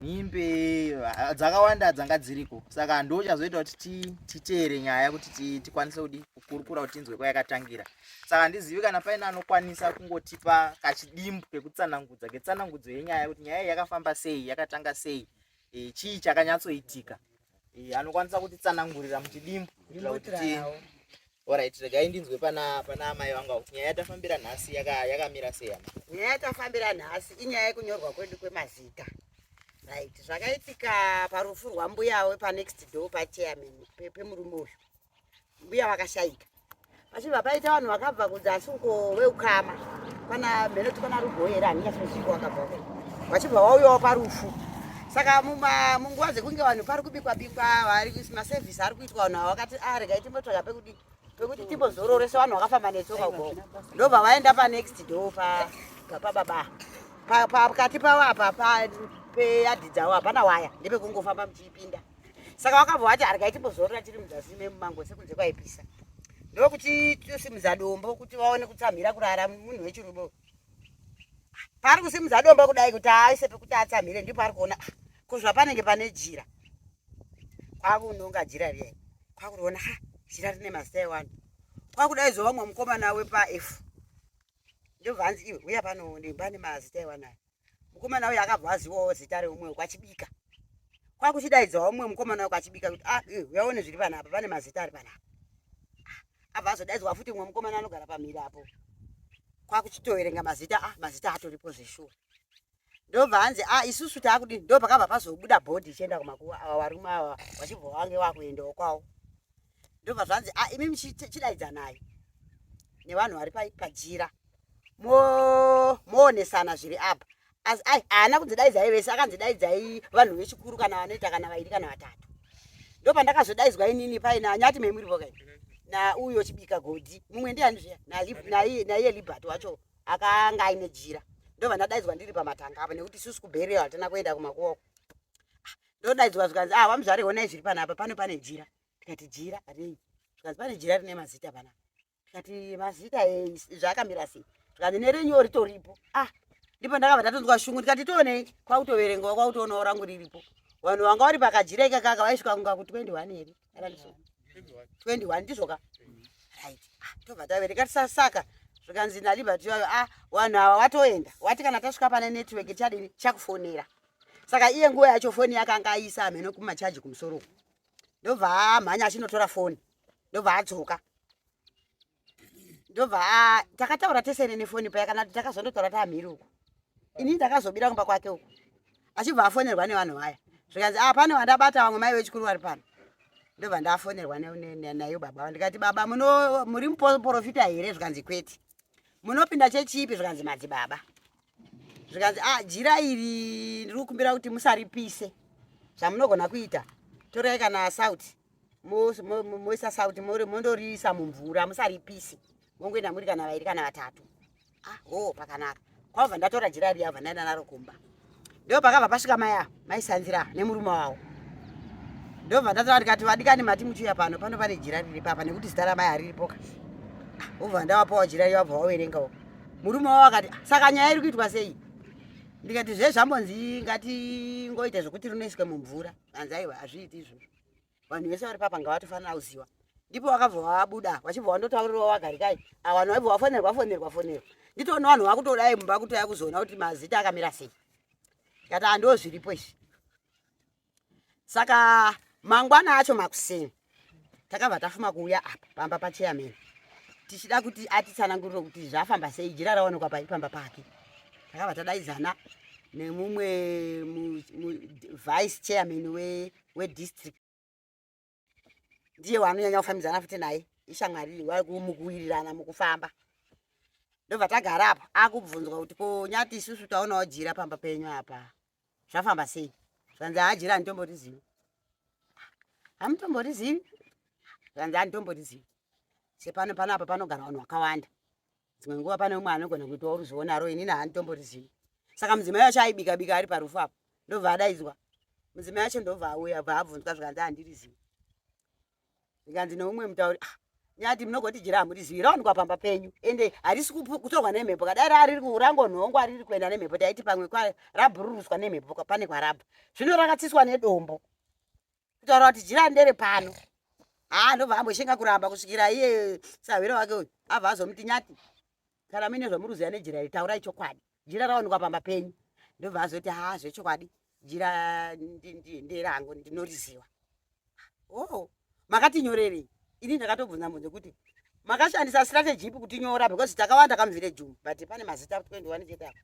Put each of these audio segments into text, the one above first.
Nhimbe dzakawanda dzanga dziriko saka ndo chazoita kuti titeere nyaya kuti tikwanise kudi kukurukura kuti tinzwe kwayakatangira. Saka handizivi kana paine anokwanisa kungotipa kachidimbu kekutsanangudza ketsanangudzo yenyaya kuti nyaya iyi yakafamba sei, yakatanga sei, e, chii chakanyatsoitika. E, anokwanisa kutitsanangurira muchidimbu kuitira kuti ti Alright, regai ndinzwe pana pana amai vangu kuti nyaya yatafambira nhasi yakamira yaka sei ama? Nyaya yatafambira nhasi inyaya yekunyorwa kwedu kwemazita. Right, zvakaitika parufu rwambuya wepanext door pachairman pemurume uyu. Mbuya vakashaika. Pachibva paita vanhu vakabva kudzasi uko veukama. Pana mheno pana Rugoyera handinyatsoziko wakabva uko. Vachibva vauyawo parufu. Saka munguva dzekunge vanhu pari kubikwa bikwa vari maservice ari kuitwa vanhu ava vakati ah regai timbotsvaga pekudi pekuti timbozorore sevanhu vakafamba netsoka uko. Ndobva vaenda panext door pa pababa. Pakati pavo apa peyadhi dzavo hapana waya ndepekungofamba muchipinda. Saka vakabva vati regai timbozorora tiri muzasi memumango sekunze kwaipisa. Ndokuti tosimudza dombo kuti vaone kutsamhira kurara munhu wechirume. Paari kusimudza dombo kudai kuti aise pekuti atsamhire ndipo ari kuona ah, ko zvapanenge pane jira. Kwakunonga jira riya. Kwakuriona ha jira rine mazita ewanhu. Kwakudaidzwa vamwe mukomana wepa F. Ndobva anzi iwe uya pano pane mazita ewanhu aya. Mukomana uyu akabva azivawo zita reumwe kwachibika. Kwakuchidaidzawo umwe mukomana kwachibika kuti ah iwe uya uone zviri panapa pane mazita ari panapa. Ah, abva azodaidzwa futi umwe mukomana anogara pamhiri apo. Kwakuchitoverenga mazita ah mazita atoripo zveshuwa. Ndobva hanzi ah isusu taakudini ndo pakabva pazobuda bhodhi ichienda kumakuva ava varume ava vachibva vange vakuendawo kwavo. Ndobva zvanzi ah imi chidaidzanai nevanhu vari pajira. Moonesana zviri apa asi ai haana kunzi daidzai vese akanzi daidzai vanhu vechikuru kana vanoita kana vairi kana vatatu ndopandakazodaidzwa inini paina anyati memuripo kai nauyo chibika godhi mumwe ndiani zviya naiye libert wacho akanga aine jira ndobva ndadaidzwa ndiri pamatanga apa nekuti isusu kubhereyo hatina kuenda kumakuva uko ah, ndodaidzwa zvikanzi ah vamuzvare honai zviri panapa pano pane jira ndikati jira rei zvikanzi pane jira rine mazita panapa tikati mazita zvakamira sei zvikanzi nerenyu ritoripo ah ndipo ndakabva ndatonzwa shungu ndikati tionei kwakutoverengawo kwakutoonawo rangu riripo vanhu vanga vari pakajira ikakaka vaisvika kunga ku 21 here 21 ndizvoka right ah, tobva taverenga tisasaka zvikanzi naliberty vayo ah vanhu ava watoenda wati kana tasvika pane network tichadini chakufonera saka iye nguva yacho foni yakanga aisa hameno kumachaji kumusoro uku ndobva amhanya achinotora foni ndobva adzoka ndobva takataura tese ine nefoni paya kana kuti takazondotaura taamhiri uku ini ndakazobira kumba kwake uku achibva afonerwa nevanhu vaya zvikanzi a ah, pane vandabata vamwe mai vechikuru vari pano ndobva ndafonerwa nayo baba ndikati baba muri muprofita here zvikanzi kwete munopinda chechipi zvikanzi madzibaba zvikanzi ah, jira iri ndiri kukumbira kuti musaripise zvamunogona kuita torai kana sauti moisa sauti mondoriisa mumvura musaripise mongoenda muri kana vairi kana vatatu ah, oh, pakanaka kwabva ndatora jira riya bva ndaenda naro kumba ndo pakabva pasvika mai ava maisanzira nemurume wavo ndobva ndatora ndikati vadikani mati muchiuya pano pano pane jira riri papa nekuti zita ramai hariripoka ah, obva ndavapawo jira riya vabva vaverengawo murume wavo akati ah, saka nyaya iri kuitwa sei ndikati zve zvambonzi ngatingoita zvekuti rinoiswe mumvura anzi aiwa hazviiti izvozvo vanhu vese vari papa ngavatofanira kuziva ndipo vakabva vabuda vachibva vandotaurirawo vagarikai ava vanhu vaibva vafonerwa fonerwa fonerwa nditoona vanhu vakutodai mumba kutouya kuzoona kuti mazita akamira sei ndikati andoo zviripo izvi saka mangwana acho makuseni takabva tafuma kuuya apa pamba pachairman tichida kuti atitsanangurire kuti zvafamba sei jira rawanikwa pai pamba pake takabva tadaidzana nemumwe vice chairman wedistrict ndiye waanonyanya kufambidzana futi naye ishamwari mukuwirirana mukufamba ndobva tagara apa akubvunzwa kuti ko nyati isusu taonawo jira pamba penyu apa zvafamba sei zvanzi haajira handitomborizivi hamutomborizivi zvanzi handitomborizivi sepano panapa panogara vanhu vakawanda dzimwe nguva pane umwe anogona kuitawo ruzivo naro inini handitomborizivi saka mudzimai wacho aibika bika ari parufu apo ndobva adaidzwa mudzimai wacho ndobva auya bva abvunzwa zvikanzi handirizivi zvikanzi neumwe mutauri ah, Nyati munogoti jira hamurizivi rawanikwa pamba penyu ende harisi kutorwa nemhepo kadai rariri rangonhongwa riri kuenda nemhepo taiti pamwe rabhururuswa nemhepo pane kwarabva zvino rakatsiswa nedombo kutaura kuti jira ndere pano haa ndobva amboshinga kuramba kusvikira iye sahwira wake uyu abva azomuti nyati kana muine zvamuruziva nejira iri taurai chokwadi jira rawanikwa pamba penyu ndobva azoti haa zvechokwadi jira nderangu ndinoriziva oh makatinyorerei ini ndakatobvunza mubvunzo kuti makashandisa strategy ipi kutinyora because takawanda kamuvillage umu but pane mazita 21 chete apa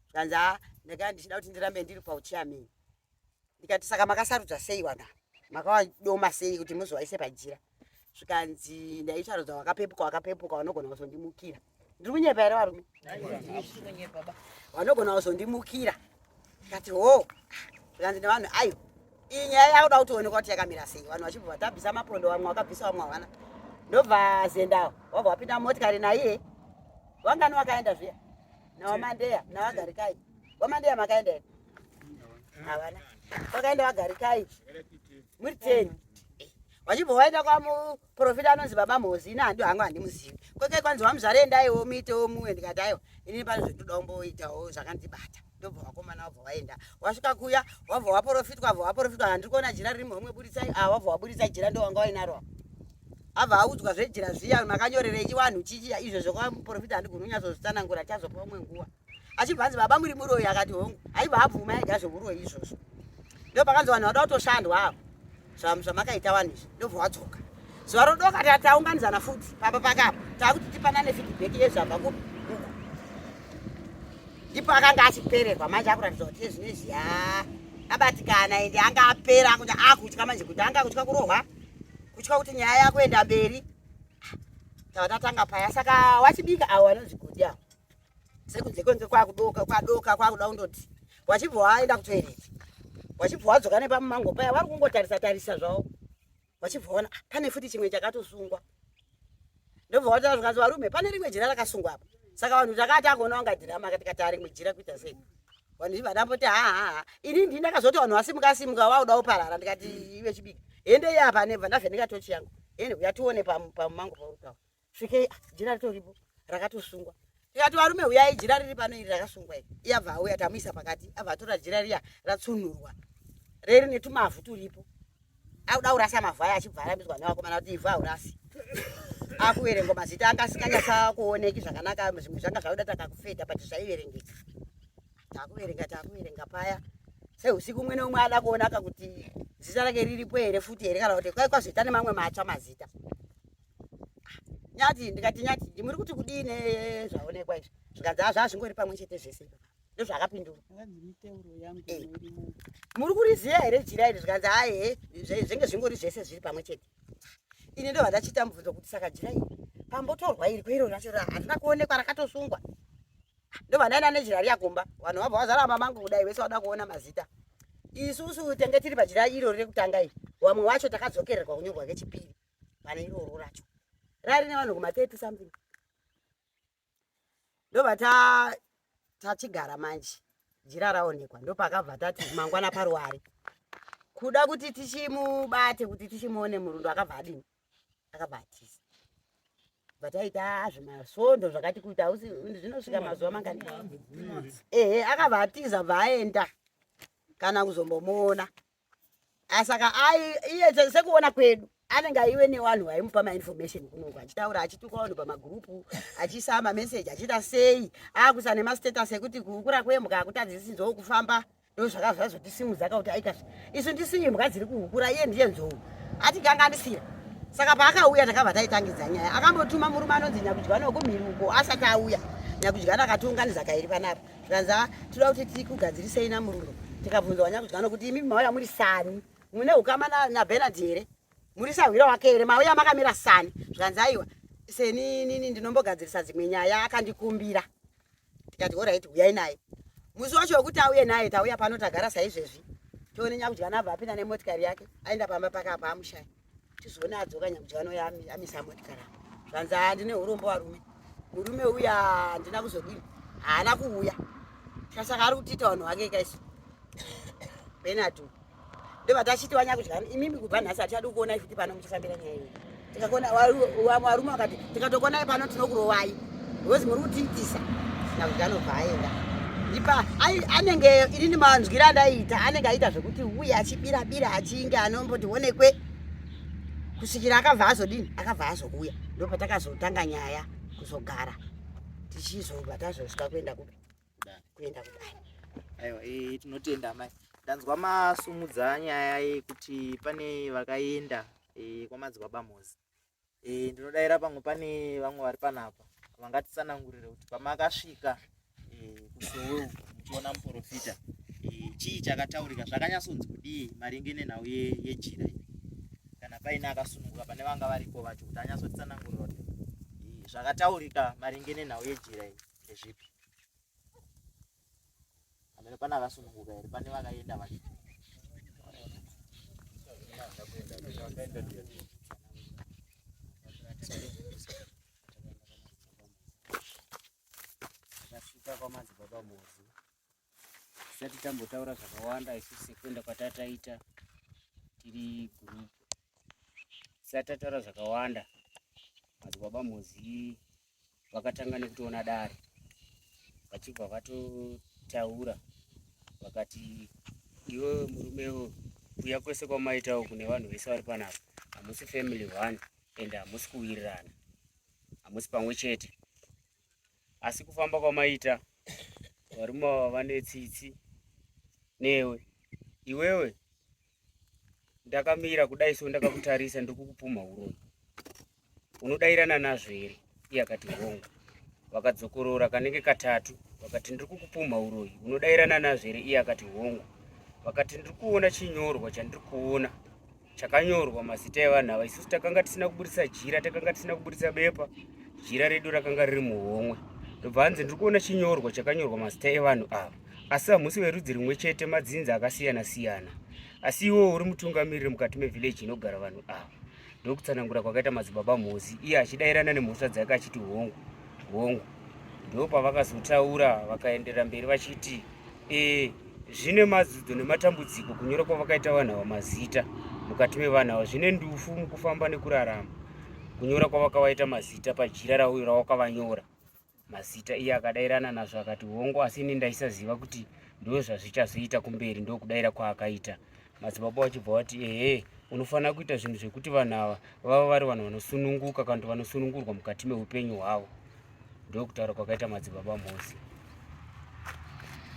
zvikanzi haa ndakanga ndichida kuti ndirambe ndiri pauchairman ndikati saka makasarudza sei vanhu ava makavadoma sei kuti muzovaise pajira zvikanzi ndaisarudza wakapepuka wakapepuka vanogona kuzondimukira ndiri kunyepa here varume vanogona kuzondimukira ndikati ho zvikanzi nevanhu ayo iyi nyaya yakuda kutoonekwa kuti yakamira sei vanhu vachibva vatabvisa mapondo vamwe vakabvisa vamwe havana ndobva zendawo wabva wapinda mumotikari naiye vangani vakaenda zviya nawamandeya nawagarikai wamandeya makaenda here havana vakaenda vagarikai muri teni vachibva vaenda kwamuprofita anonzi baba mhozi ini handi hangu handimuzivi kweke kwanzi vamuzvare endaiwo muitewo mumwe ndikati aiwa inini pane zvendinoda kumboitawo zvakandibata ndobva vakomana vabva vaenda wasvika kuya wabva waprofitwa wabva waprofitwa handiri kuona jira riri muhomwe buritsai ah wabva waburitsa jira ndo wanga wainaro abva audzwa zvejira zviya makanyorerei chiwanhu chichi izvo zvekwamuprofita handigoni kunyatsozvitsanangura chazopa umwe nguva achibva anzi baba muri muroyi akati hongu aibva abvuma ega zvemuroyi izvozvo ndo pakanzi vanhu vada kutoshandwa avo zvamakaita vanhu izvi ndobva wadzoka zuva rodoka taunganidzana futi pamba pakapa takuti tipanane feedback yezvabva kupi uku ndipo akanga achipererwa manje akuratidza kuti ezvinezvi ya abatikana ende anga apera akuti akutya manje kuti anga akutya kurohwa kutya kuti nyaya yakuenda mberi tava tatanga paya saka wachibika avo vanonzi godi avo sekunze kwenze kwakudoka kwadoka kwakuda kundoti wachibva waenda kutoilet wachibva wadzoka nepamumango paya vari kungotarisa tarisa zvavo wachibva waona ah, pane futi chimwe chakatosungwa ndobva wataura zvikanzi varume pane rimwe jira rakasungwa apa saka vanhu takati akuona wanga dhirama tikati arimwe jira kuita sei vanhu iva ndamboti hahaha ini ndini ndakazoti vanhu vasimuka simuka wakuda kuparara ndikati iwe chibika ende apa nebva ndavheneka tochi yangu ende uya tione pamumango pauri kutaura svikei ah, jira ritoripo rakatosungwa tikati varume huyai jira riri pano iri rakasungwa iri iye abva auya tamuisa pakati abva atora jira riya ratsunhurwa reri netumavhu turipo akuda kurasa mavhu aya achibva arambidzwa nevakomana kuti ivhu haurasi akuverengwa mazita anga asinganyatsa kuoneki zvakanaka zvimwe zvanga zvakuda takakufeta but zvaiverengeka takuverenga takuverenga paya seusiku umwe neumwe ada kuonaka kuti zita rake riripo here futi here kana kuti kwai kwazoita nemamwe matsva mazita nyati ndikati nyati ndimuri kuti kudii nezvaonekwa izvi zvikanzi a zvazvingori pamwe chete zvese ipapa ndozvaakapindura eh. muri kuriziva here jira iri zvikanzi aye zvenge zvingori zvese zviri pamwe chete ini ndobva ndachiita mubvunzo kuti saka jira iri pambotorwa iri kweiro racho harina kuonekwa rakatosungwa ndobva ndaenda nejira riya kumba vanhu vabva vazara mamangu kudai vese vada kuona mazita isusu tenge tiri pajira iro rekutanga iri vamwe vacho takadzokererwa kunyorwa kechipiri pane iroro racho rari nevanhu kuma 30 something ndobva ta tachigara manje jira raonekwa ndopakabva tati mangwana paruware kuda kuti tichimubate kuti tichimuone murundo akabva adini akabva atiza bva taita zvimasondo zvakati kuti hausi zvinosvika mazuva mangani ehe akabva atiza bva aenda kana kuzombomuona asaka iye sekuona kwedu anenge aive nevanhu vaimupa mainformation kunoku achitaura achituka vanhu pamagurupu achiisa mameseji achiita sei akuisa nemastatus ekuti kuukura kwembwa akutadzisi nzou kufamba ndozvaka zvazotisimudza ka kuti aita isu ndisu imbwa dziri kuhukura iye ndiye nzou atikanganisira saka paakauya takabva taitangidza nyaya akambotuma murume anonzi nyakudyana wekumhiri uko asati auya nyakudyana akatiunganidza kairi panapa zvikanzi ah, tinoda kuti tikugadzirisei namurundo tikabvunza wanyakudyana kuti imi mauya muri sani mune ukama nabenard here muri sahwira wake here mauya makamira sani zvikanzi aiwa seni nini ndinombogadzirisa dzimwe nyaya akandikumbira tikati orit huyai naye musi wacho wekuti auye naye tauya pano tagara saizvezvi tione nyakudyana abva apinda nemotikari yake aenda pamba pake apa amushaya tizoona adzoka nyakudyana uya amisa motikari apa zvanzi handine urombo varume murume uya handina kuzodini haana kuuya tikasaka ari kutiita vanhu vake kaisu benadu ndobva tachiti vanyakudyana imimi kubva nhasi hatichadi kuonai futi pano muchifambira nyaya iyi Tikakona vamwe varume vakati tikatokonai pano tinokurovai because muri kutiitisa. Nyakudya anobva aenda. Ipa anenge inini manzwira andaiita anenge aita zvekuti uye achibira bira achinge anomboti onekwe kusvikira akabva azodini akabva azouya ndopatakazotanga nyaya kuzogara tichizobva tazosvika kuenda kupi kuenda kudai aiwa eh, tinotenda amai ndanzwa masumudza nyaya yekuti pane vakaenda eh, kwamadzibaba mhozi eh, ndinodaira pamwe pane vamwe vari panapa vangatitsanangurire kuti pamakasvika kusowe uku muchiona muprofita chii chakataurika zvakanyatsonzi kudii maringe nenhau yejira iyi kana paine akasununguka pane vanga variko vacho kuti anyatsotitsanangurira kuti zvakataurika maringe nenhau yejira iyi ndezvipi amene pane akasununguka here pane vakaenda vacho Tasvika kwamadzibaba Mhozi tisati tambotaura zvakawanda isu sekuenda kwatataita tiri group tisati tataura zvakawanda madzibaba Mhozi vakatanga nekutoona dare vachibva vatotaura vakati iwewe murumewo kuya kwese kwamaita uku nevanhu vese vari panapa hamusi family one and hamusi kuwirirana hamusi pamwe chete asi kufamba kwamaita varume ava vane tsitsi newe iwewe ndakamira kudai so ndakakutarisa ndikukupumha uroyi unodairana nazvo here iye akati hongu vakadzokorora kanenge katatu vakati ndiri kukupumha uroyi unodairana nazvo here iye akati hongu vakati ndiri kuona chinyorwa chandiri kuona chakanyorwa mazita evanhu ava isusu takanga tisina kuburitsa jira takanga tisina kuburitsa bepa jira redu rakanga riri muhomwe ndobva hanzi ndiri kuona chinyorwa chakanyorwa mazita evanhu ava asi hamusi verudzi rimwe chete madzinza akasiyana siyana asi iwewo uri mutungamiriri mukati mevhileji inogara vanhu ava ndokutsanangura kwakaita madzibaba mhozi iye achidairana nemhosva dzake achiti hongu hongu ndopavakazotaura vakaenderera mberi vachiti e, zvine madzidzo nematambudziko kunyora kwavakaita vanhu ava mazita mukati mevanhu ava zvine ndufu mukufamba nekurarama kunyora kwavakavaita mazita pajira rauyo rawakavanyora mazita iye akadairana nazvo akati hongu asi ini ndaisaziva kuti ndozvazvichazoita kumberi ndokudaira kwaakaita madzibaba vachibva vati ehe unofanira kuita zvinhu zvekuti vanhu ava vava vari vanhu vanosununguka kana kuti vanosunungurwa mukati meupenyu hwavo ndokutaura kwakaita madzibaba mhozi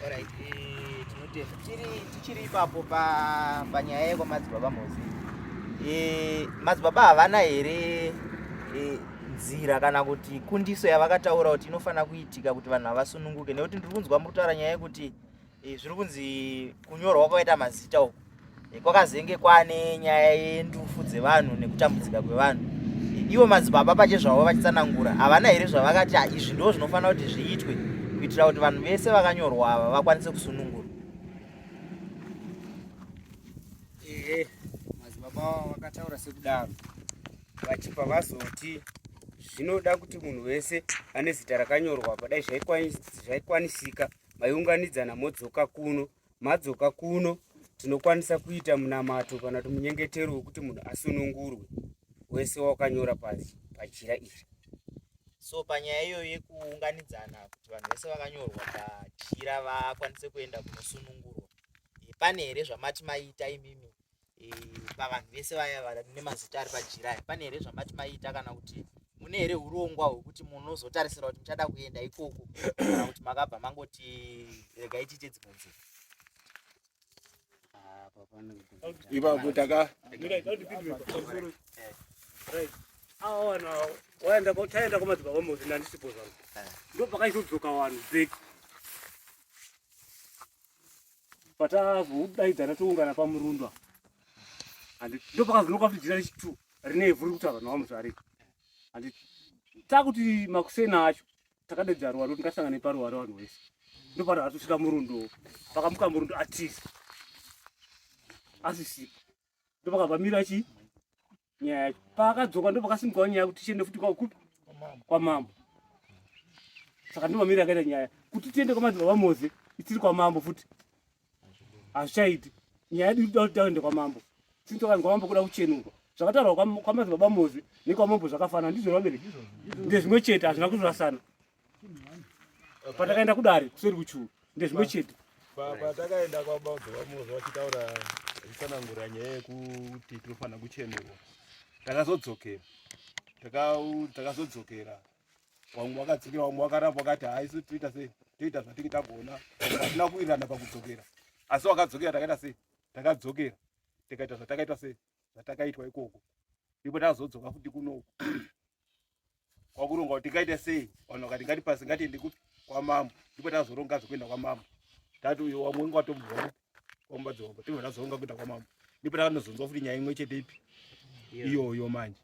eh, tinotenda tichiri ipapo panyaya yekwamadzibaba mhozi eh, madzibaba havana here eh, nzira kana kuti kundiso yavakataura kuti inofanira kuitika kuti vanhu havasununguke nekuti ndiri kunzwa muri kutaura nyaya yekuti e, zviri kunzi kunyorwa kwakaita mazita uku e, kwakazenge kwane nyaya yendufu dzevanhu nekutambudzika kwevanhu e, ivo madzibaba pachezvavo vachitsanangura havana here zvavakati ah, izvi ndo zvinofanira kuti zviitwe kuitira kuti vanhu vese vakanyorwa ava vakwanise kusunungurwa ehe madzibaba vakataura sekudaro vachibva vazoti zvinoda kuti munhu wese ane zita rakanyorwa apa dai zvaikwanisika maiunganidzana modzoka kuno madzoka kuno tinokwanisa kuita munamato kana kuti munyengetero wekuti munhu asunungurwe wese wakanyora pajira iri so panyaya iyoyo yekuunganidzana kuti vanhu vese vakanyorwa pajira vakwanise kuenda kunosunungurwa pane here zvamati maita imimi e, pavanhu vese vaya vane mazita ari pajira aya pane here zvamati maita kana kuti mune here urongwa hwekuti munozotarisira kuti muchada kuenda ikoko kana kuti makabva mangoti regai tiite dzimwe nzira ipapo taka taenda kwamadzibaba mozi nandisipo zvangu ndopakaizodzoka vanhu back patazodaidzana toungana pamurundo apa handiti ndopakazonoka futi jira rechitu rine ivhu riri kutaura nawamusari handiti takuti makuseni acho takadaidza ruware kuti ngatisangane paruware vanhu vese ndopano atosvika murundo pakamuka murundo atiza asisipo ndopakabva mira chi nyaya yacho paakadzoka ndopakasimukawo nyaya kuti tichiende futi kwakupi kwamambo saka ndomamira akaita nyaya kuti tiende kwamadzibaba moze itiri kwamambo futi hazvichaiti nyaya yedu inoda kuti taende kwamambo tinotokanzi kwamambo kuda kuchenurwa Zvakataurwa kwamadzibaba Mozi nekwamambo zvakafanana, ndizvo vabereki, ndezvimwe chete, hazvina kuzorasana. Patakaenda kudare kuseri kuchuru ndezvimwe chete. Patakaenda kwamadzibaba Mozi vachitaura vachitsanangura nyaya yekuti tinofanira kuchenurwa, takazodzokera takazodzokera vamwe vakadzokera vamwe vakaramba vakati haa isu toita sei toita zvatinge tagona hatina kuwirirana pakudzokera asi vakadzokera takaita sei takadzokera tikaita zvatakaita sei zvatakaitwa ikoko ndipo tazodzoka futi kunoku kwakuronga kuti tingaita sei vanhu vakati ngatipasi ngatiende kupi kwamambo ndipo tazoronga zvekuenda kwamambo tati uyo wamwe wange watobva kupi kwamubadzombo tibva tazoronga kuenda kwamambo ndipo takanozonzwa futi nyaya imwe chete ipi iyoyo manje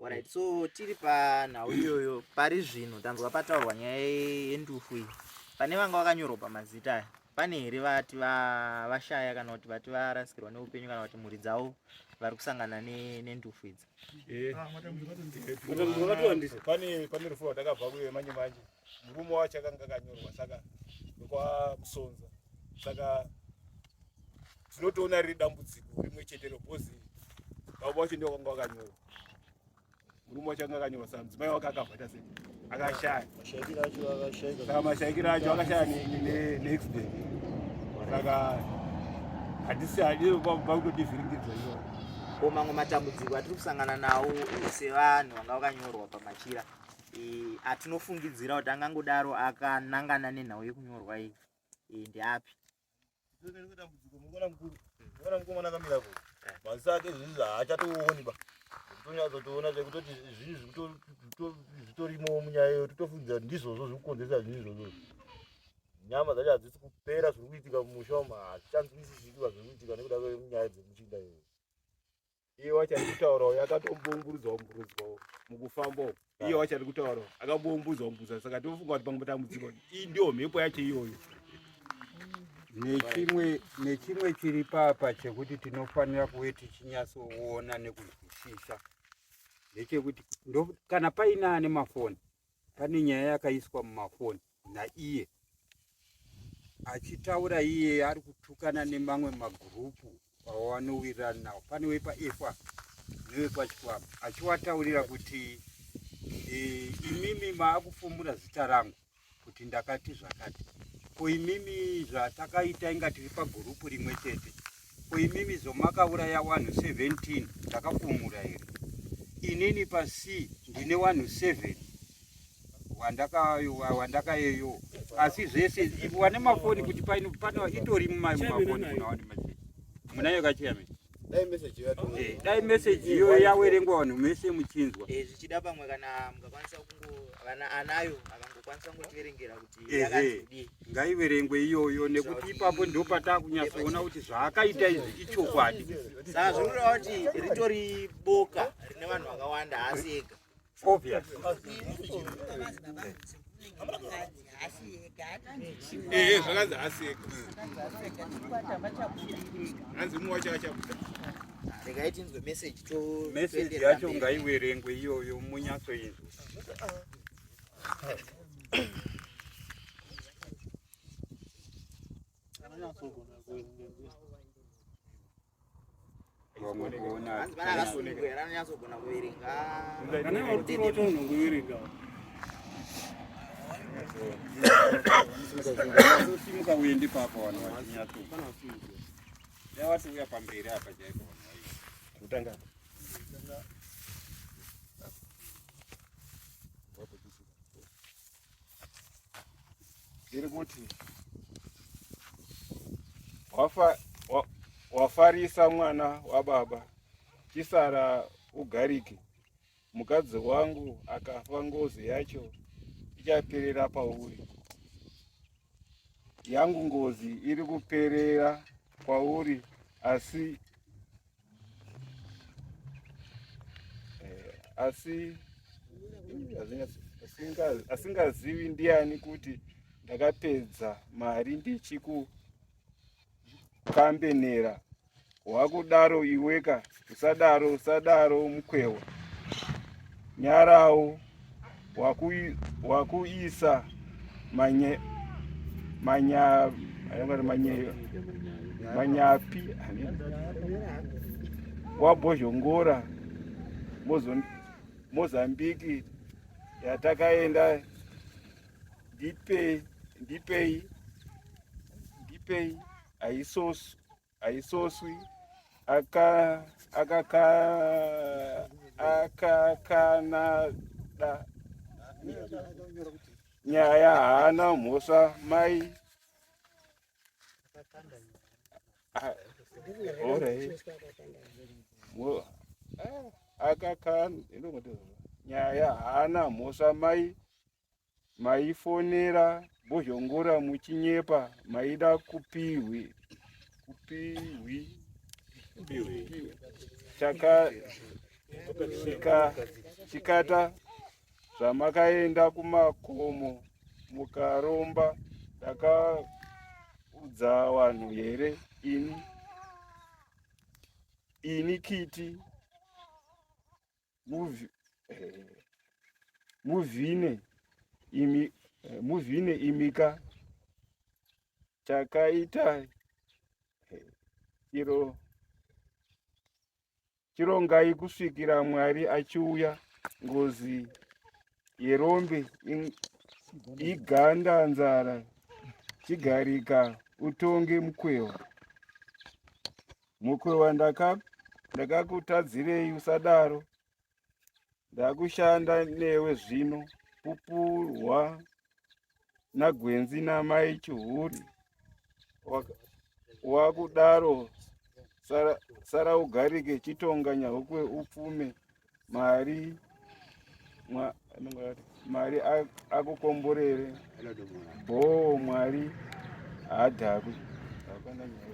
Alright, so tiri panhau iyoyo pari zvino tanzwa pataurwa nyaya yendufu iyi. Pane vanga vakanyorwa pamazita aya, pane here vati vashaya kana kuti vati varasikirwa neupenyu kana kuti mhuri dzavo vari kusangana nendufu idzi? Eh. Pane pane rufu rwatakabva kuye manje manje murume wacho akanga akanyorwa saka wekwamusonza saka tinotoona riri dambudziko rimwe chete because baba wacho ndiwo vanga vakanyorwa murume wacho anga akanyorwa saka mudzimai wake akabva ita sei akashaya saka mashaikiro acho akashaya neaccident saka hatisi pakutotivhiringidza iyoyo. Ko mamwe matambudziko atiri kusangana nawo sevanhu vanga vakanyorwa pamachira atinofungidzira kuti angangodaro akanangana nenhau yekunyorwa iyi ndeapi? Dambudziko mukuona mukuru, mukuona mukomana akamira apo, maziso ake zvinhu haachatooni ba, tonyatsotoona zvekutoti zvinhu zvitorimo munyaya iyo, totofungidzira kuti ndizvozvo zviri kukonzeresa zvinhu izvozvo. Nyama dzacho hadzisi kupera zviri kuitika mumusha umu hazvichanzwisisiki zviri kuitika nekuda kwenyaya dzemuchinda iyoyo. Iye wacho ari kutaura uyo akatomboumburudzwa umburudzwa mukufamba uko. Iye wacho ari kutaura akamboumbudzwa umbudzwa saka tofunga kuti pamwe dambudziko iyi ndiyo mhepo yacho iyoyo. Nechimwe nechimwe chiri papa chekuti tinofanira kuve tichinyatsoona nekunzwisisa ndechekuti kana paine ane mafoni pane nyaya yakaiswa mumafoni naiye achitaura iye ari kutukana nemamwe magurupu awanowirirana nawo pane wepaefa newepachikwama achiwataurira kuti e, imimi maakufumura zita rangu kuti ndakati zvakati ko imimi zvatakaita inga tiri pagurupu rimwe chete ko imimi zvomakauraya wanhu 17 ndakafumura here inini pasi ndine wanhu 7 wandakayeyo asi zvese wane mafoni kuti pano pano itori mumafoni kuna wani message munayo kachiyame dai message iyo eh, dai message iyo yawerengwa vanhu mese muchinzwa eh, zvichida pamwe kana mukakwanisa kungo vana anayo akangokwanisa kungotiverengera kuti yakanzi kudii ngaiverengwe iyoyo nekuti ipapo ndopatakunyatsoona kuti zvaakaita izvi ichokwadi saka zvinoreva kuti ritori boka rine vanhu vakawanda haasi ega Obvious. Ehe, zvakanzi haasi ega. Hanzi mumwe wacho achabuda. Regai tinzwe message to message yacho ngaiwerengwe iyoyo munyatsoinzwa. Vamwe kuona. Hanzi pana akasungwa here anonyatsogona kuverenga. Kana uri kurota unongoverenga. Simuka uende papa vanhu vachinyatso. Dai watouya pamberi apa chaipo vanhu vaii. Kutanga. Iri kuti wafa wa, wafarisa mwana wababa chisara ugarike mukadzi wangu akafa ngozi yacho ichaperera pauri yangu ngozi iri kuperera kwauri asi eh, asi asingazivi ndiani kuti ndakapedza mari ndichikukambenera wakudaro iweka usadaro usadaro mukwewa nyarawo wakuisa manye manya manyeyo manyapi waBhozhongora Mozambique yatakaenda ndipei ndipei ndipei haisoswi haisoswi aka akaka akakanada nyaya haana mhosva mai nyaya haana mhosva mai maifonera bhozhongora muchinyepa maida kupihwi kupihwi chaka chika chikata zvamakaenda kumakomo mukaromba ndakaudza vanhu here ini ini kiti muvhine imi muvhine imika chakaita chiro chirongai kusvikira Mwari achiuya ngozi yerombe iganda nzara chigarika utonge mukwewa Mukwewa ndakakutadzirei usadaro ndakushanda newe zvino pupurwa nagwenzi namai chihuri wakudaro sara, sara ugarike chitonga nyahukwe upfume mari Mwari akukomborere bhoo Mwari haadhakwi. Hapana nyaya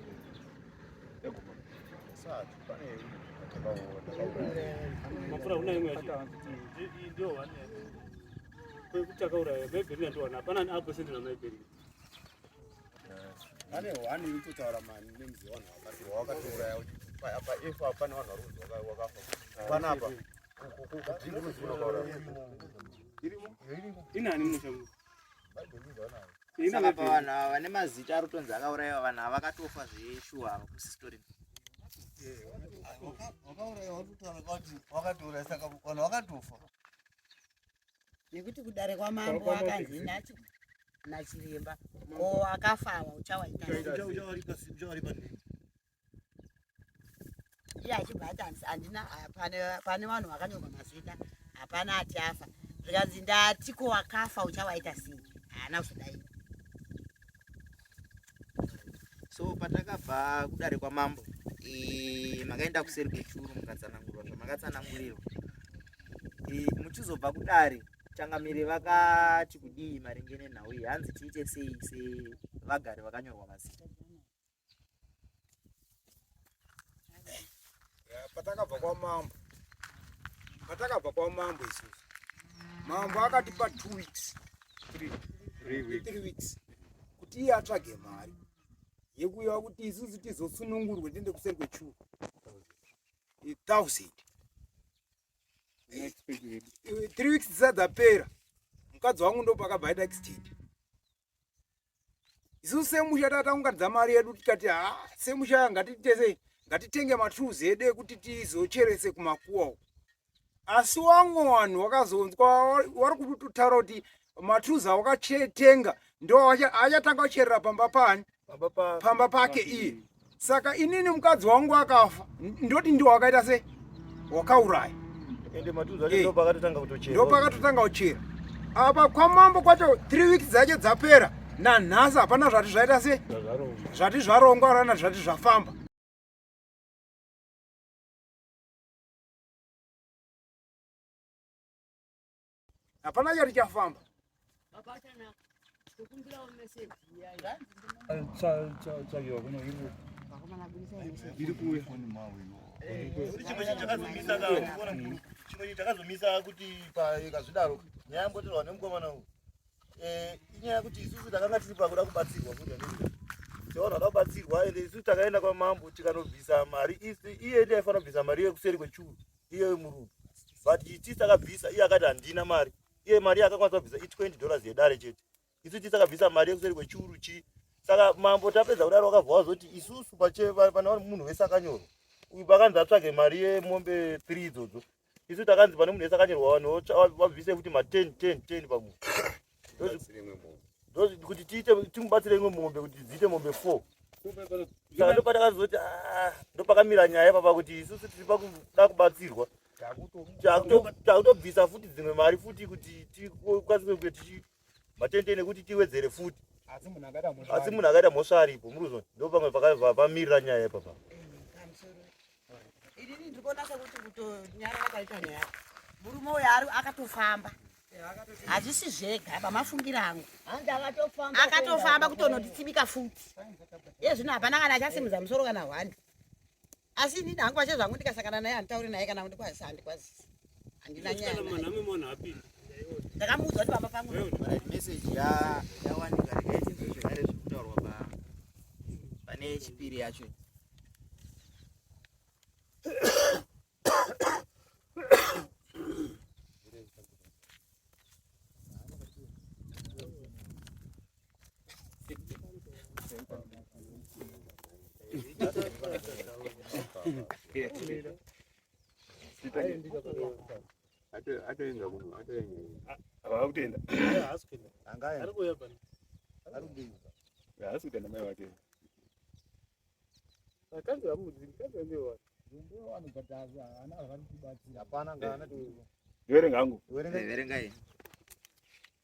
Mapfura kuna imwe yacho. Ndio one. Kwekuti akauraya Maibheri ndio one. Hapana apo sendi na Maibheri. Pane one iri kutotaura manemes evanhu vakati wakatouraya apa efa pane vanhu vari kunzi wakafa. Panapa Saka pavanhu ava vane mazita ari kutonzi akaurayiwa vanhu ava vakatofa zveshuwa ava kusistori. Wakauraiwa uri kutaura kuti wakatouraya saka vanhu vakatofa. Nekuti kudare kwamambo akanzi nachi nachiremba ko akafa awa uchawaita Uchawaripa nei? Iye achibva ati handina pane vanhu vakanyorwa mazita hapana ati afa zvikanzi ndati ko wakafa uchawaita sei haana kuzodai. So patakabva kudare kwamambo e, makaenda kuseri kwechuru mukatsanangurwa zvamakatsanangurirwa e, muchizobva kudare changamire vakati kudii maringe nenhau iyi hanzi tiite sei sevagari vakanyorwa mazita Patakabva kwamambo, patakabva kwamambo isusu, mambo akatipa 2 weeks, 3 weeks kuti iye atsvage mari yekuya kuti isusu tizosunungurwe tiende kuseri kwechuru 1000. 3 weeks dzisati dzapera mukadzi wangu ndopakabva aita accident. Isusu semusha tataunganidza mari yedu tikati ha semusha ngatitese ngatitenge matools edu ekuti tizocherese kumakuwa uku. Asi wamwe vanhu wakazonzwa wari kutotaura kuti matools awakatenga ndo achatanga kucherera pamba pani pamba pake iye. Saka inini mukadzi wangu akafa ndoti ndiwo wakaita sei wakauraya. Ende matuzu acho eh. ndopakatotanga kutochera. Ndopakatotanga kuchera. Apa kwamambo kwacho 3 weeks dzacho dzapera nanhasi hapana zvati zvaita sei zvati zvarongwa rana zvati zvafamba. Hapana chati chafamba. Chimwe chakazomisa kuti ikazvidaro nyaya yambotorwa nemukomana uyu eh, inyaya yekuti isusu takanga tiri pakuda kubatsirwa kuti sevanhu vada kubatsirwa ende isusu takaenda kwamambo tikanobvisa mari iye ndiye aifanira kubvisa mari yekuseri kwechuru iye murume but iti takabvisa iye akati handina mari iye mari yaakakwanisa kubvisa i20 dollars yedare chete isu ti takabvisa mari yekuseri kwechuru chi saka mambo tapedza kudaro wakabva wazoti isusu pane munhu wese akanyorwa Uyu pakanzi atsvage mari yemombe 3 idzodzo. Isu takanzi pane munhu wese akanyorwa vanhu vabvise futi ma 10 10 10 pamunhu. Kuti tiite timubatsire imwe mombe kuti dziite mombe 4. Saka ndopatakazoti ah, ndopakamira nyaya papa kuti isusu tiri pakuda kubatsirwa. Takutobvisa futi dzimwe mari futi kuti tikwanise kunge tichi matende nekuti tiwedzere futi. Asi munhu akaita mhosva aripo muri kuzona ndopamwe pakamirira nyaya ipapa. Inini ndiri kuona sekuti kutonyarara kwaita nyaya. Murume uyu ari akatofamba. Hazvisi zvega pamafungiro angu. Akatofamba kutonotitsibika futi. Iye zvino hapana kana achasimudza musoro kana hwani. Asi inini hangu pache zvangu ndikasangana naye handitauri naye kana kundikwazisa handikwazisi. Handina nyaya. Ndakamuudza kuti pamba pangu. Right, message ya yawanika regai tinzwe zvekare zviri kutaurwa pa pane chipiri yacho. Havakutenda. Haasi kuenda mai vake. Verenga hangu. Verengai.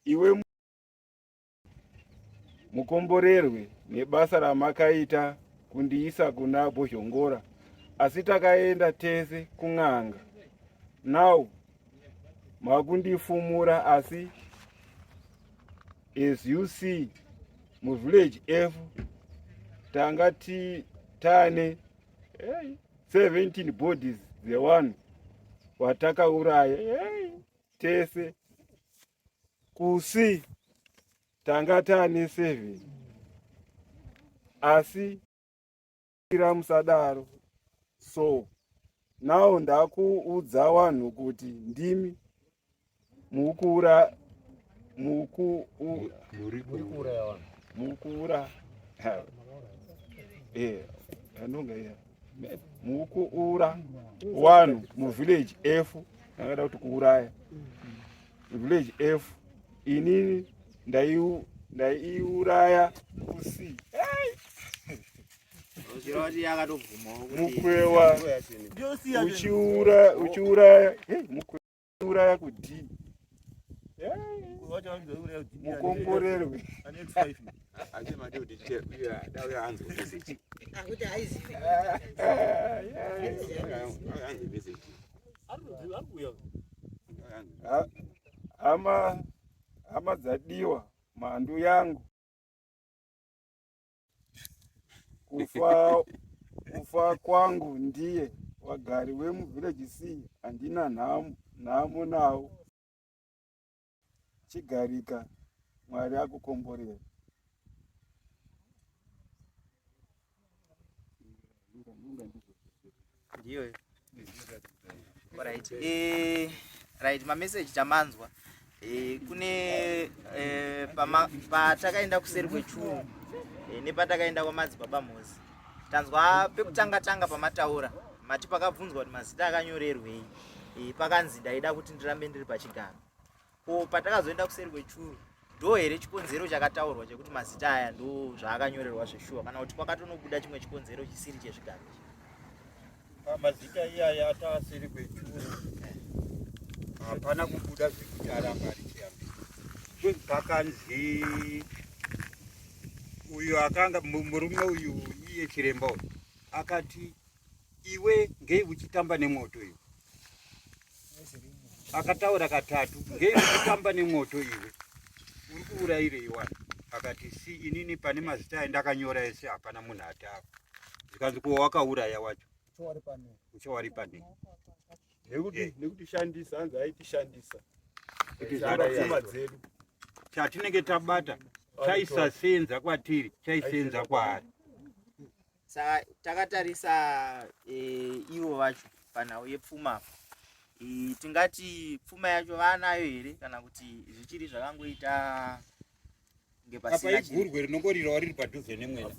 Iwe mukomborerwe nebasa ramakaita kundiisa kuna Bhozhongora asi takaenda tese kun'anga now makundifumura asi as you see muvillage F tanga tane hey, 17 bodies dzevanhu watakauraya hey, tese kusi tanga tane 7 asi ira musadaro so now ndakuudza wanhu kuti ndimi mukura muku mukura eh anonga ya mukuura wanhu muvillage F ndakada kuti kuuraya village F inini ndaiuraya kusi mukwewa uchiura uchiuraya mukweuraya kudii mukomborerwe hama hama dzadiwa mhandu yangu kufa kufa kwangu ndiye wagari wemuvillage C handina nhamo nawo chigarika mwari akukomborera ndiyo right eh right mamessage tamanzwa eh kune eh patakaenda kuseri kwechuru eh, nepatakaenda kwamadzibaba Mhozi tanzwa pekutanga tanga pamataura mati pakabvunzwa kuti mazita akanyorerwei eh, pakanzi ndaida kuti ndirambe ndiri pachigaro Ko patakazoenda kuseri kwechuru ndo here chikonzero chakataurwa chekuti mazita aya ndo zvaakanyorerwa zveshuwa kana kuti kwakatonobuda chimwe chikonzero chisiri chezvigaro ichi? Pamazita iyaya ataaseri kwechuru hapana kubuda zvekuti aramba ari chiyambi. Pakanzi uyu akanga murume uyu iye chiremba uyu akati iwe ngei uchitamba nemwoto iwe akataura katatu ngei uchitamba nemwoto iwe uri kuurayirei wani akati si inini pane mazita andakanyora ese hapana munhu ati apa zvikanzi kuwa wakauraya wacho uchawari pane nekutishandisa hanzi aitishandisa pfuma dzedu chatinenge tabata chaisasenza kwatiri chaisenza kwaari Saka takatarisa e, ivo vacho panhau yepfuma apa e, tingati pfuma yacho vaanayo here kana kuti zvichiri zvakangoita Kunge Apa pasina chinhu. igurwe rinongorirawo riri padhuze nemwena.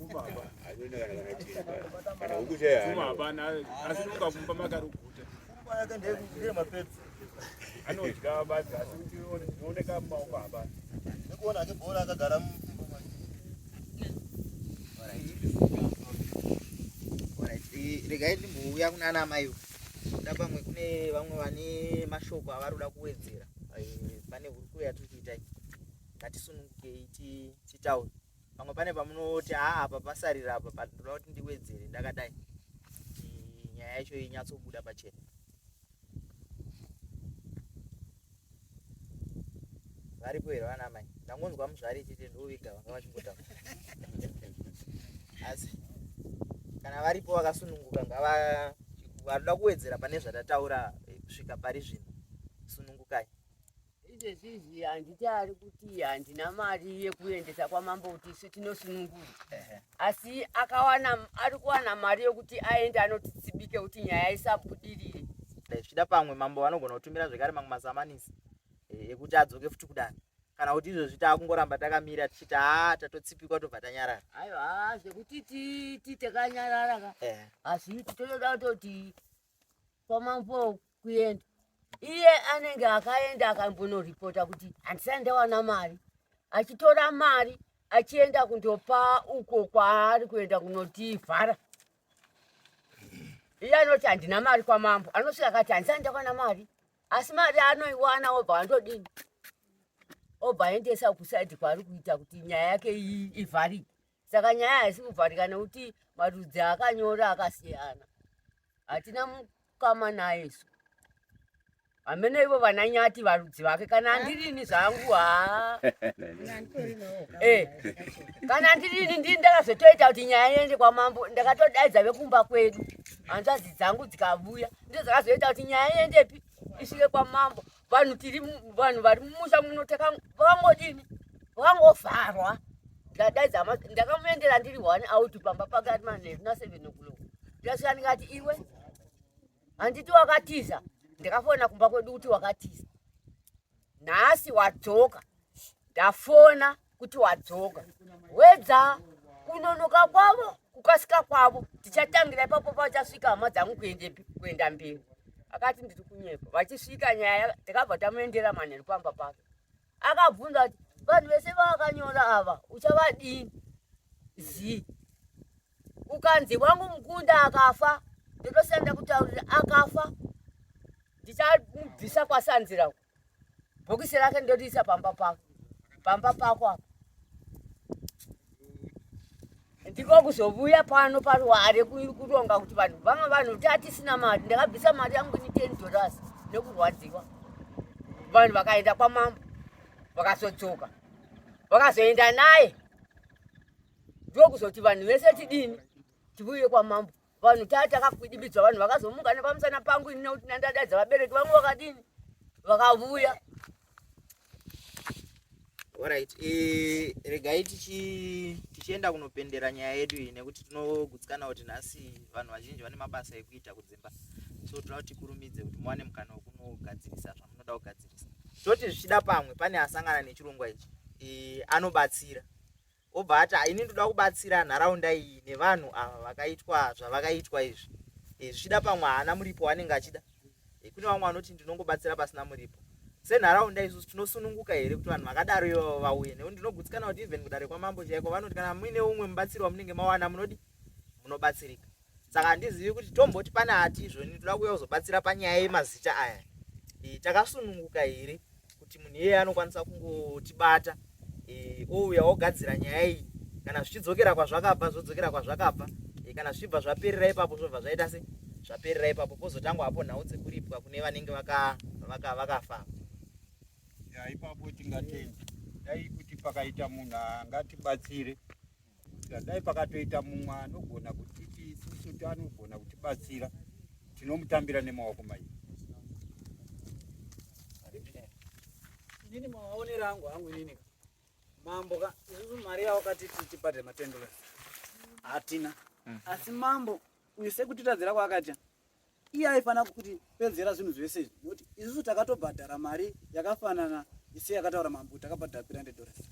Kana huku chaiyo haana. Hapana, asi unonga mumba makaruguta. Pfungwa yake ndeyemapedzi. Anodya badzi asi kuti inooneka mumaoko hapana. Nekuona hake bhora akagara mumba make. Alright, regai ndimbouya kuna ana amai kuda pamwe kune vamwe vane mashoko avari kuda kuwedzera pane hurukuro yatiri kuita iyi. Ngatisunungukei titaure. Pamwe pane pamunoti haa apa pasarira apa but ndoda kuti ndiwedzere ndakadai kuti nyaya yacho inyatsobuda pachena. Varipo here vana amai? Ndangonzwa muzvari chete ndovega vanga vachingotaura. Asi kana varipo vakasununguka ngava varikuda kuwedzera pane zvatataura kusvika pari zvino, sunungukai. Izvezvi izvi handiti ari kuti handina mari yekuendesa kwamambo kuti isu tinosunungurwa, asi akawana ari kuwana mari yekuti aende anotitsibike kuti nyaya isabudirire. Dai zvichida pamwe mambo vanogona kutumira zvekare mamwe masamanisi ekuti adzoke futi kudare, kana kuti izvozvi taakungoramba takamira tichiti haa tatotsipikwa tobva tanyarara. Aiwa, zvekuti ti takanyarara ka hazviiti, totoda kutoti kwamambo kuenda iye anenge akaenda akambonoripota kuti handisati ndawana mari, achitora mari achienda kundopa uko kwaari kuenda kunotivhara. Iye anoti handina mari kwamambo, anosvika akati handisati ndawana mari, asi mari anoiwana obva andodini, obva aendesa kusaidhi kwaari kuita kuti nyaya yake ivharike. Saka nyaya haisi kuvharika nekuti marudzi akanyora akasiyana, hatina mukama naye isu. Hamene ivo vana Nyati varudzi vake, kana handirini zvangu haa. Kana ndirini ndini ndakazotoita kuti nyaya iende kwamambo, ndakatodaidza vekumba kwedu, hanzvadzi dzangu dzikavuya, ndidzo dzakazoita kuti nyaya iendepi, isvike kwamambo. Vanhu tiri vanhu vari mumusha muno vakangodini, vakangovharwa. Ndikadaidza hama, ndakamuendera ndiri 1 out pamba pake ari manheru na 7 o'clock. Ndikasvika ndikati iwe handiti wakatiza, ndakafona kumba kwedu kuti wakatiza, nhasi wadzoka, ndafona kuti wadzoka. Wedza kunonoka kwavo kukasika kwavo, tichatangira ipapo pachasvika hama dzangu kuendepi, kuenda mberi. Akati ndiri kunyepa. Vachisvika nyaya takabva tamuendera manheru pamba pake. Akabvunza kuti vanhu vese vavakanyora ava uchavadini? Zii. Ukanzi wangu mukunda akafa, ndotosenda kutaurira akafa, ndichamubvisa kwasanzira uko. Bhokisi rake ndoriisa pamba pako, pamba pako apa. Ndiko kuzovuya pano paruware kuronga kuti vanhu vamwe vanhu tatisina mari, ndakabvisa mari yangu ini ten dollars nekurwadziwa. Vanhu vakaenda kwamambo vakazodzoka vakazoenda naye, ndokuzoti vanhu vese tidini tivuye kwamambo. Vanhu taa takakwidibidzwa, vanhu vakazomuka nepamusana pangu ini nekuti ndandadaidza vabereki vangu vakadini vakavuya. Alright, regai tichienda kunopendera nyaya yedu iyi nekuti tinogutsikana kuti nhasi vanhu vazhinji vane mabasa ekuita kudzimba, so toda kuti tikurumidze kuti muwane mukana wekunogadzirisa zvamunoda kugadzirisa. Toti zvichida pamwe pane asangana nechirongwa ichi, anobatsira obva ati ini ndoda kubatsira nharaunda iyi nevanhu ava vakaitwa zvavakaitwa izvi. Zvichida pamwe haana muripo waanenge achida. Kune vamwe vanoti ndinongobatsira pasina muripo. Senharaunda isusu tinosununguka here kuti vanhu vakadaro ivavo vauye? Nekuti ndinogutsikana kuti even kudare kwamambo chaiko vanoti kana muine umwe mubatsiri wamunenge mawana munodi munobatsirika. Saka handizivi kuti tomboti pane ati izvoni ndoda kuuya kuzobatsira panyaya yemazita aya. Takasununguka here kuti munhu iyeye anokwanisa kungotibata, ouya ogadzira nyaya iyi, kana zvichidzokera kwazvakabva zvodzokera kwazvakabva, kana zvichibva zvaperera ipapo zvobva zvaita se zvaperera ipapo, pozotangwa hapo nhau dzekuripwa kune vanenge vakafa. Ya, ipapo tingatenda dai kuti pakaita munhu angatibatsire, dai pakatoita mumwe anogona kutiti isusu anogona kutibatsira, tinomutambira nemaoko mairi. Inini maonero angu hangu inini mambo ka isusu mari yavo katiti tibhadhare ma10 dollars hatina, asi mambo uyu sekutitadzira kwaakaita iye aifanira kuti pedzera zvinhu zvese izvi, nekuti isusu takatobhadhara mari yakafanana seyakataura mambo, takabhadhara 300 dollars.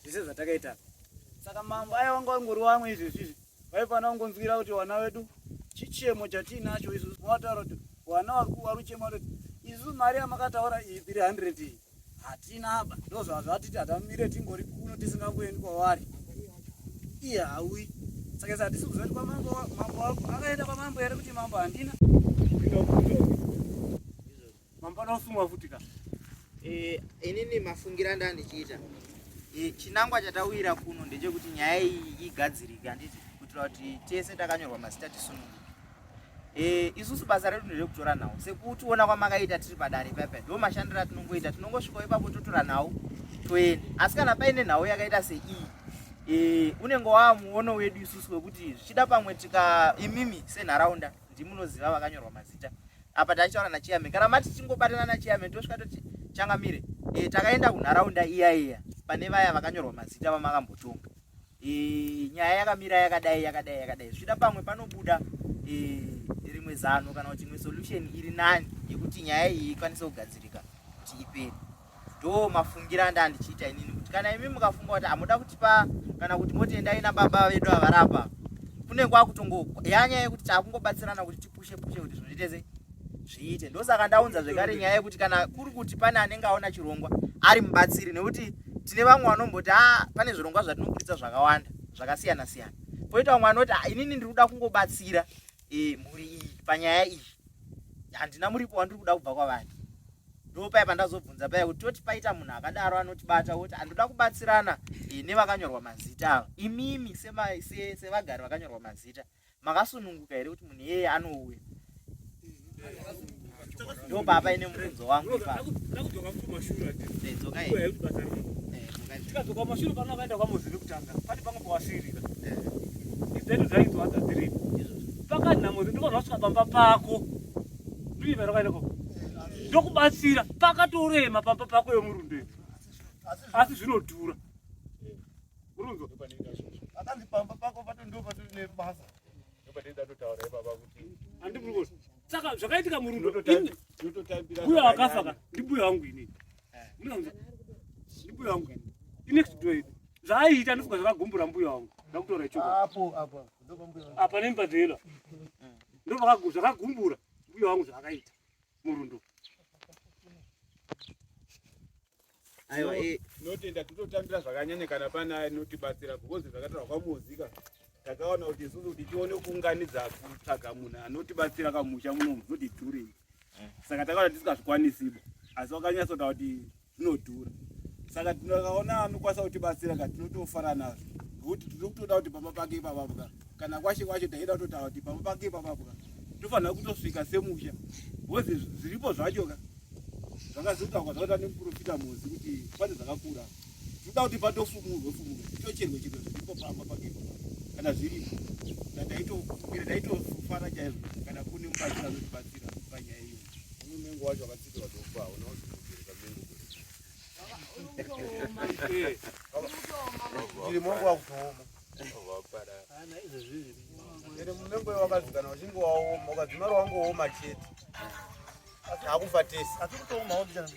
Zvese zvatakaita. Saka mambo aya wanga wangori wamwe izvezvi izvi. Vaifanira kungonzwira kuti wana wedu chichemo chatiinacho isusu. Vataura kuti wana wari kuchema kuti isu mari yamakataura iyi 300 iyi hatina apa. Ndozvazvatiti hatamire tingori kuno tisingangoendi kwavari. Iye hauyi. Saka isa hatisi kuziva kuti kwamambo mambo akaenda kwamambo here kuti mambo handina. Mambo anoda futi ka. Eh, inini mafungira ndandichiita eh, chinangwa chatauyira kuno ndechekuti nyaya iyi igadzirike handiti kuitira kuti tese takanyorwa mazita tisununguke. Eh, isusu basa redu nderekutora nhau sekutiona kwamakaita tiri padare paipa ndo mashandiro atinongoita tinongosvika ipapo totora nhau toenda asi kana paine nhau yakaita seiyi e, unenge wava muono wedu isusu wekuti zvichida pamwe tika imimi senharaunda ndimunoziva vakanyorwa mazita apa tachitaura nachairman kana mati tingobatana nachairman tosvika toti changamire e, takaenda kunharaunda iya iya pane vaya vakanyorwa mazita vamakambotonga e, nyaya yakamira yakadai yakadai yakadai zvichida pamwe panobuda e, rimwe zano kana kuti imwe solution iri nani yekuti nyaya iyi ikwanise kugadzirika kuti ipere ndo mafungira anda andichiita inini kuti kana imi mukafunga kuti hamuda kutipa kana kuti moti endai nababa vedu avarapa kune kwakutongo yanyaya yekuti takungobatsirana kuti tipushe pushe kuti zvinhu zviite sei zviite ndosaka ndaunza zvekare nyaya yekuti kana kuri kuti pane anenge aona chirongwa ari mubatsiri nekuti tine vamwe vanomboti a ah, pane zvirongwa zvatinoburitsa zvakawanda zvakasiyana siyana poita vamwe vanoti ah, inini ndiri kuda kungobatsira e, mhuri iyi panyaya iyi handina muripo wandiri kuda kubva kwavari ndopaya pandazobvunza paya kuti toti paita munhu akadaro anotibata woti andoda kubatsirana e, nevakanyorwa mazita ava imimi sevagari se, se vakanyorwa mazita makasununguka here kuti munhu iyeye anouya ndopapa ine mubvunzo wangu ipapo kumashure pano akaenda kwamuzivi kutanga pane pamwe pawasirira idzedu dzaidzwa dzadziripo pakanhamo ndiko zvasvika pamba pako ndiriva rakaenda ko ndokubatsira pakatorema pamba pako yemurundo asi zvinodhura Urunzwa? Akanzi pamba pako pato ndo patori nebasa. Handimurikuona. Saka zvakaitika murundo. Mbuya wakafa ka ndimbuya wangu inini. Munonzwa? Ndimbuya wangu inini. Inext door yedu. Zvaaiita ndifunga zvakagumbura mbuya wangu. Ndakutora ichokwadi. Apo apo. Apa nemba dzela. Ndo zvakagumbura mbuya wangu zvaakaita murundo. Aiwa, eh. Tinotenda tinotambira zvakanyanya kana pane anotibatsira because zvakataurwa kwamuzika takaona kuti isusu kuti tione kuunganidza kutsvaga munhu anotibatsira kamusha muno zvinoti dhurei eh. saka takaona tisingazvikwanisibo asi wakanyatsotaura kuti zvinodhura saka tinokaona anokwanisa kutibatsira ka tinotofara nazvo nokuti tiri kutoda kuti pamba pake ipapapo ka kana kwashe kwacho taida kutotaura kuti pamba pake ipapapo ka tofanira kutosvika semusha because zviripo zvacho ka zvakazotaurwa zvakaita nemuprofita Mozi kuti pane zvakakura tinoda kuti patofumurwe fumurwe titocherwe cherwe zviripo pamba pake kana zviripo ndaitokumbira ndaitofara chaizvo kana kune mubatsira anotibatsira panyaya iyo Munengo wacho wakatsikirwa dombo hauna kuzomubereka mengo Ndiri mongo wakutooma. Ende munengo wakazi kana uchinge waoma ukadzimara wangooma chete. Akufa tese. Asi kutooma wakuchana.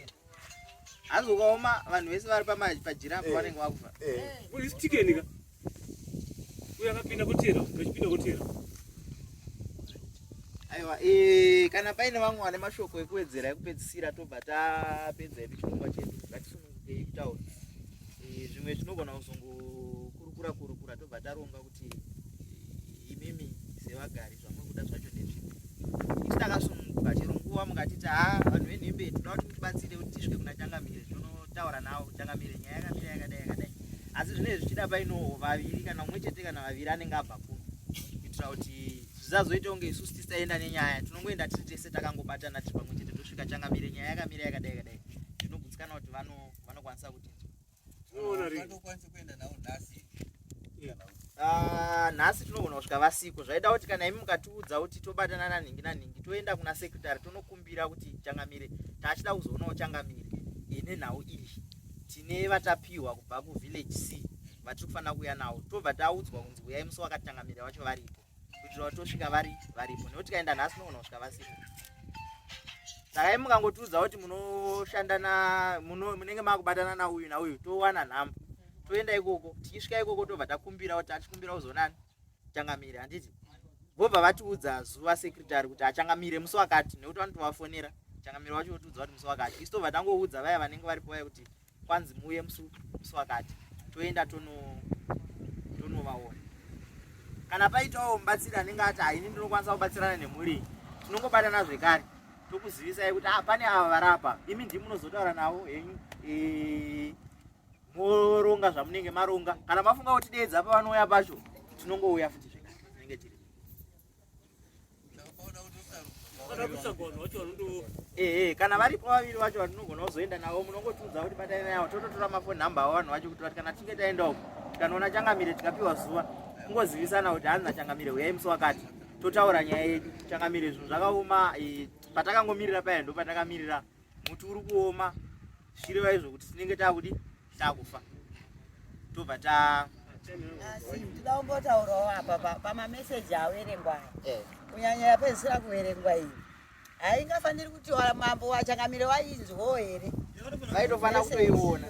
Hanzi ukaoma vanhu vese vari pajira apo eh. vanenge vakufa. Eh. Uri chicken ka? Uyo akapinda kotera, kachipinda kotera. Aiwa, eh, kana paine vamwe vane mashoko ekuwedzera ekupedzisira tobva tapedza hedu chirongwa chedu. Ngatisunungukei kutaura. Eh, zvimwe tinogona kuzongokurukura kurukura tobva taronga kuti eh, imimi sevagari zvamuri kuda zvacho ndezvipi. Isu takasununguka chero nguva mukatiti haa vanhu venhembe tinoda kuti mutibatsire kuti tisvike kuna changamire tinotaura navo changamire nyaya yakamira yakadai yakadai asi zvinenge zvichida paino vaviri kana umwe chete kana vaviri anenge abva kuno kuitira kuti zvisazoita kunge isusu tisaenda nenyaya tinongoenda tiri tese takangobatana tiri pamwe chete tosvika changamire nyaya yakamira yakadai yakadai tinogutsikana kuti vanokwanisa kutinzwa Ah, nhasi tinogona kusvika vasiko zvaida kuti kana imi mukatiudza kuti tobatana nanhingi nanhingi toenda kuna sekretary tonokumbira kuti changamire tachida kuzoonawo changamire nenhau iyi tine vatapiwa kubva kuvillage c vatiri kufanira kuuya nawo tobva taudzwa kunzi uyai musi wakati changamire vacho varipo kuitira kuti tosvika vari varipo nekuti tikaenda nhasi tinogona kusvika vasipo saka imi mukangotiudza kuti munoshanda na munenge makubatana nauyu nauyu towana nhamba. Toenda ikoko, tichisvika ikoko tobva takumbira kuti atikumbira kuzonani changamire, handiti? Vobva vatiudza zuva secretary kuti achangamire musi wakati, nekuti vanotovafonera changamire wacho votiudza kuti musi wakati. Isu tobva tangoudza vaya vanenge varipo vaya kuti kwanzi muuye musi wakati, toenda tonovaona. Kana paitawo mubatsiri anenge ati haini ndinokwanisa kubatsirana nemhuri, tinongobatana zvekare tokuzivisai kuti ah, pane ava varapa, imi ndimi munozotaura navo henyu e, moronga zvamunenge maronga. Kana mafunga kuti deedza pavanouya pacho, tinongouya futi zvekare, tinenge tiri ehe. Kana varipo vaviri vacho vatinogona kuzoenda navo, munongotiudza kuti batai navo, tototora mafoni nhamba avo vanhu vacho, kuti vati kana tichinge taenda uko tikanoona changamire tikapiwa zuva, kungozivisana kuti hanzi nachangamire huyai musi wakati, totaura nyaya yedu. Changamire, zvinhu zvakaoma, patakangomirira paya ndo patakamirira muti uri kuoma, zvichireva izvo kuti tinenge takudi takufa, tobva ta Asi ndinoda kumbotaurawo apa pamameseji averengwa aya, kunyanya yapedzisira kuverengwa iyi, haingafaniri kuti mambo wachangamire wainzwawo here? Vaitofanira kutoiona.